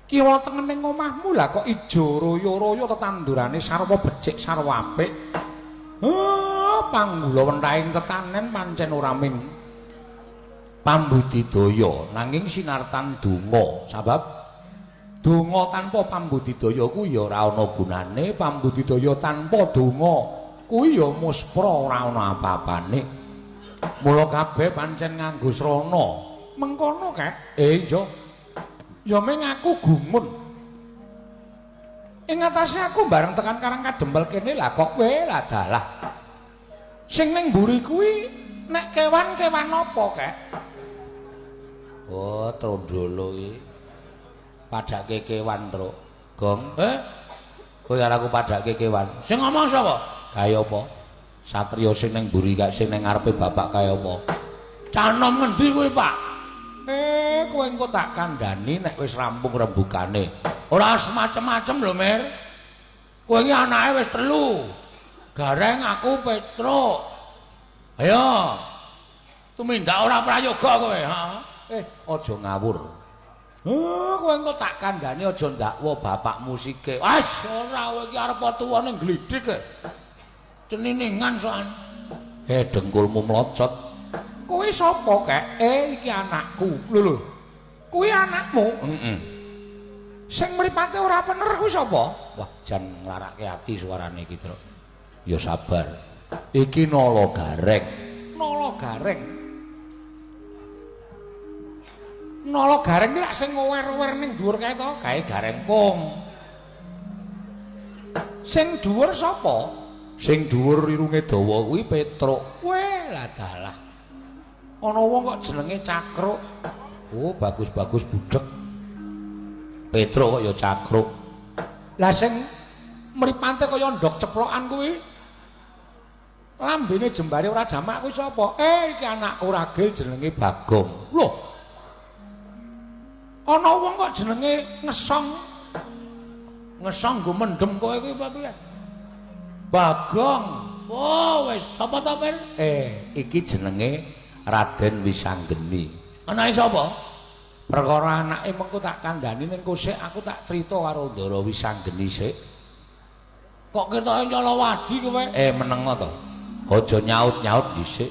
Kiwa tengening omahmu lah kok ijo royo-royo tetandurane sarwa becik sarwa apik. Panggula wentahing tetanen pancen ora ming pambudidaya nanging sinartan donga. Sabab donga tanpa pambudidaya kuwi ya ora ana gunane, pambudidaya tanpa donga kuwi ya muspra ora ana apa-apane. Mula kabeh pancen nganggo srana. Mengkono kek? Iya. Ya ming aku gumun. Ing atase aku bareng tekan Karang Kadempel kene lah kok kowe lah dalah. Sing ning mburi kuwi nek kewan-kewan apa kek? Oh, trondolo iki. Padake kewan, Truk. Gong. Kowe karo aku padake kewan. Sing ngomong sapa? Kaya apa? Satriya sing ning mburi kak sing ning ngarepe bapak kaya apa? Cah nom ngendi kuwi, Pak? Kowe engko tak kandhani nek wis rampung rembugane. Ora semacem-macem lho, Mir. Kowe iki anake wis 3. Gareng aku Petruk. Ayo. Tumindak ora prayoga kowe, ha? Aja ngawur. Kowe engko tak kandhani aja ndakwa bapakmu sike. Wes, ora kowe iki arep tuwa ning glidhik. Ceniningan sokan. Dengkulmu mlocot. Kowe sapa, Kek? Iki anakku. Lho lho. Kuwi anakmu? Heeh. Sing mripate ora pener kuwi sapa? Wah, jan nglarake ati suarane iki, Truk. Ya sabar. Iki Nala Gareng. Nala Gareng. Nala Gareng ki lak sing ngower-ower ning dhuwur kae to? Kae Gareng Pung. Sing dhuwur sapa? Sing dhuwur irunge dawa kuwi Petruk. Weh, lah dalah. Ana wong kok jenenge Cakruk. Oh, bagus-bagus budhek. Petruk kok ya Cakruk. Lah sing mripate kaya ndhog ceplokan kuwi lambene jembare ora jamak kuwi sapa? Iki anakku ragil jenenge Bagong. Loh. Ana wong kok jenenge Ngesong. Ngesong nggo mendem kowe kuwi apa piye? Bagong. Oh, wis sapa ta, Mir? Iki jenenge Raden Wisanggeni. Anake sapa? Perkara anake mengko tak kandhani ning kosek aku tak crita karo Ndara Wisanggeni sik. Kok ketoke nyalawadi kowe? Menengo to. Aja nyaut-nyaut dhisik.